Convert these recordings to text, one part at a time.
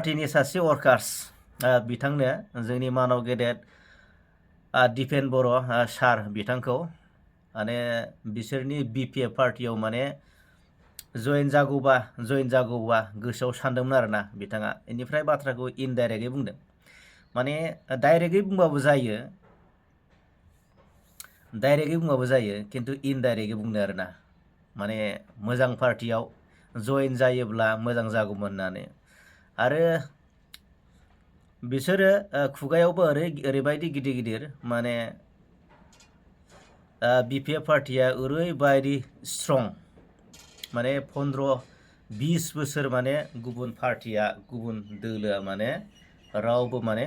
पार्टीनि सासे वर्कार्स बिथांनो जोंनि मानव गेदेर दिपेन बर' सार बिथांखौ माने बिसोरनि बिपिएफ पार्टियाव माने जयेन जागौबा गोसोआव सानदोंमोन आरोना बिथाङा। बेनिफ्राय बाथ्राखौ इनडाइरेक्टयै बुंदों, माने डाइरेक्टयै बुंबाबो जायो खिन्थु इनडाइरेक्टयै बुंदों आरोना, माने मोजां पार्टियाव जयेन जायोब्ला मोजां जागौमोन होननानै। आरो बिसोरो खुगायावबो ओरैबायदि गिदिर गिदिर माने बिपिएफ पार्टिया ओरैबायदि स्ट्रं, माने 15-20 बोसोर माने गुबुन पार्टिया गुबुन दोलोआ माने रावबो माने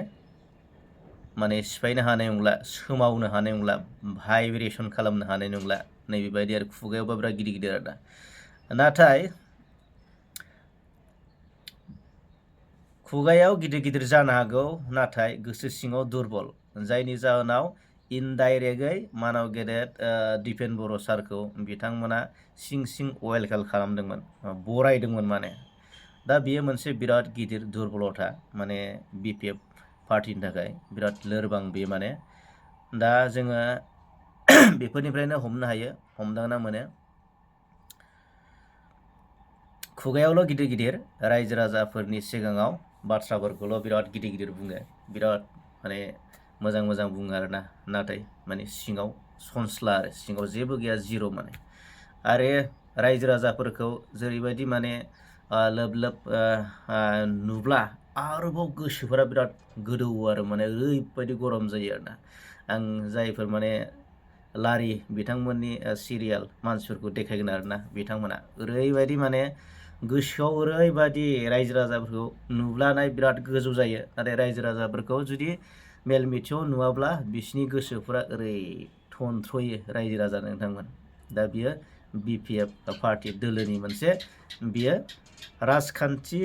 सिफायनो हानाय नंला, सोमावनो हानाय नंला, भाइब्रेसन खालामनो हानाय नंला, नैबेबायदि आरो खुगायावबा बिराद गिदिर गिदिर आरोना। नाथाय खुगायाव गिदिर गिदिर जानो हागौ, नाथाय गोसो सिङाव दुरबल, जायनि जाहोनाव इनडाइरेक्टयै मानव गेदेर दिपेन बर' सारखौ बिथांमोना सिं सिं वेलकाम खालामदोंमोन, बरायदोंमोन माने। दा बेयो मोनसे बिराद गिदिर दुरबलथा, माने बिपिएफ पार्टिनि थाखाय बिराद लोरबां बे माने। दा जोङो बेफोरनिफ्रायनो हमदांना मोनो, खुगायावल' गिदिर गिदिर रायजो राजाफोरनि सिगाङाव बाथ्राफोरखौल' बिराद गिदिर गिदिर बुङो, बिराद माने मोजां मोजां बुङो आरोना, नाथाय माने सिङाव सनस्ला आरो सिङाव जेबो गैया, जिर' माने। आरो रायजो राजाफोरखौ जेरैबायदि माने लोब लोब नुब्ला आरोबाव गोसोफोरा बिराद गोदौवो आरो माने ओरैबायदि गरम जायो आरोना। आं जायफोर माने लारि बिथांमोननि सिरियाल मानसिफोरखौ देखायगोन आरोना, बिथांमोना ओरैबायदि माने गोसोआव ओरैबायदि रायजो राजाफोरखौ नुब्लानाय बिराद गोजौ जायो, नाथाय रायजो राजाफोरखौ जुदि मेल मिथिङाव नुवाब्ला बिसिनि गोसोफोरा ओरै थनथ्रयो रायजो राजा नोंथांमोन। दा बियो बिपिएफ पार्टि दोलोनि मोनसे बियो राजखान्थि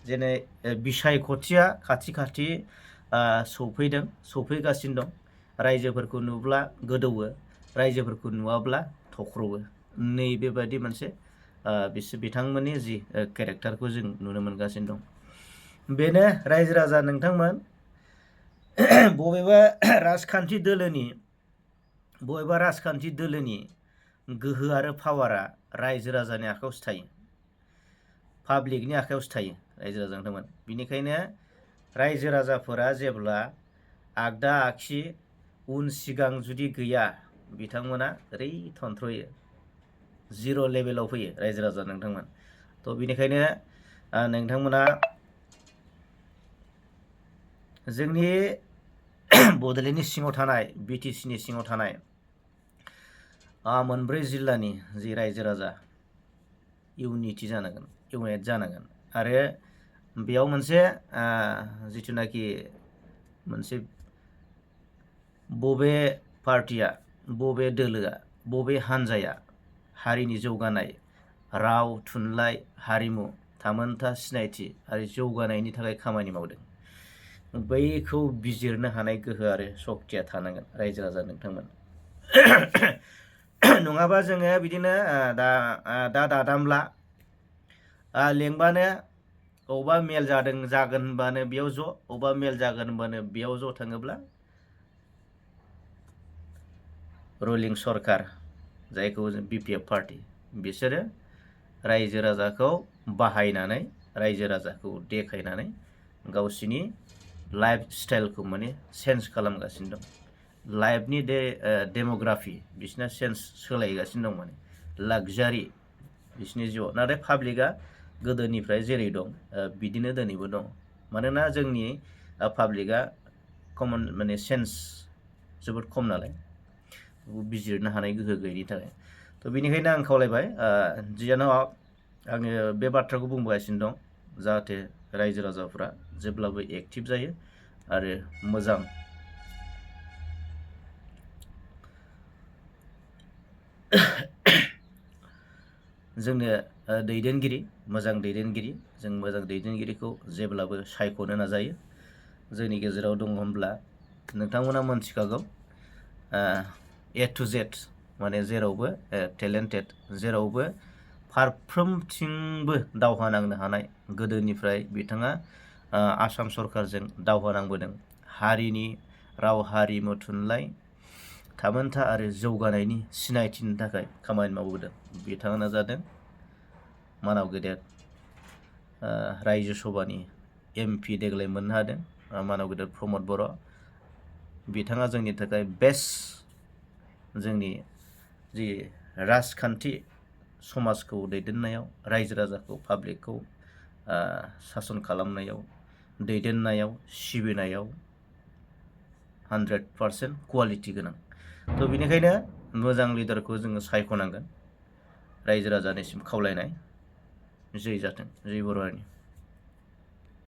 जेने बिसायख'थिया खाथि सौफैगासिनो दं। रायजोफोरखौ नुब्ला गोदौवो, रायजोफोरखौ नुवाब्ला थख्र'वो, नैबेबायदि मोनसे बिथांमोननि जि केरेक्टारखौ जों नुनो मोनगासिनो दं। बेनो रायजो राजा नोंथांमोन, बबेबा राजखान्थि दोलोनि गोहो आरो पावारा रायजो राजानि आखायावसो थायो, पाब्लिकनि आखायावसो थायो रायजो राजा नोंथांमोन। बिनिखायनो रायजो राजाफोरा जेब्ला आगदा आगसि उन सिगां जुदि गैया, बिथांमोना ओरै थनथ्रयो, जिर' लेभेलाव फैयो रायजो राजा नोंथांमोन। थ' बिनिखायनो नोंथांमोना जोंनि बड'लेण्डनि सिङाव थानाय, बिटिसिनि सिङाव थानाय मोनब्रै जिल्लानि जि रायजो राजा इउनाइट जानांगोन। आरो बेयाव मोनसे जिथुनाखि मोनसे बबे पार्टिया, बबे दोलोआ, बबे हान्जाया हारिनि जौगानाय, राव थुनलाइ हारिमु थामोनथा सिनायथि आरो जौगानायनि थाखाय खामानि मावदों, बैखौ बिजिरनो हानाय गोहो आरो सक्तिया थानांगोन रायजो राजा नोंथांमोन। नङाबा जोङो बिदिनो दादामला लेंबानो अबेबा मेल जागोन होनबानो बेयाव ज', अबेबा मेल जागोन होनबानो बेयाव ज' थाङोब्ला रुलिं सरकार, जायखौ जों बिपिएफ पार्टि, बिसोरो रायजो राजाखौ बाहायनानै, रायजो राजाखौ देखायनानै गावसिनि लाइफ स्टाइलखौ माने चेन्ज खालामगासिनो दं। लाइफनि डेम'ग्राफि बिसिना सोलायगासिनो दं, माने लाक्जारि बिसिनि जिउआव। नाथाय पाब्लिकआ गोदोनिफ्राय जेरै दं बिदिनो दिनैबो दं, मानोना जोंनि पाब्लिकआ कमन माने सेन्स जोबोद खम नालाय, बिजिरनो हानाय गोहो गैयिनि थाखाय। थ' बेनिखायनो आं खावलायबाय, जियानो हक आङो बे बाथ्राखौ बुंबोगासिनो दं, जाहाथे रायजो राजाफ्रा जेब्लाबो एक्टिभ जायो आरो मोजां जोंनो मोजां दैदेनगिरि, जों मोजां दैदेनगिरिखौ जेब्लाबो सायख'नो नाजायो। जोंनि गेजेराव दङ होनब्ला नोंथांमोना मोनथिखागौ, ए टु जेड माने जेरावबो टेलेन्टेड, जेरावबो फारफ्रोमथिंबो दावहा नांनो हानाय, गोदोनिफ्राय बिथाङा आसाम सरकारजों दावहा नांबोदों। हारिनि राव हारिमु थुनलाइ थामोनथा आरो जौगानायनि सिनायथिनि थाखाय खामानि मावबोदों। बिथाङानो जादों मानाव गेदेर रायजो सभानि MP देग्लाय मोननो हादों मानाव गेदेर प्रमद बर'। बिथाङा जोंनि थाखाय बेस्ट जोंनि जि राजखान्थि समाजखौ दैदेननायाव, रायजो राजाखौ पाब्लिकखौ सासन खालामनायाव, दैदेननायाव, सिबिनायाव 100% कुवालिटि गोनां। थ' बेनिखायनो मोजां लिडारखौ जोङो सायख'नांगोन। रायजो राजानिसिम खावलायनाय। जै जाथों, जै बर' हारिनि।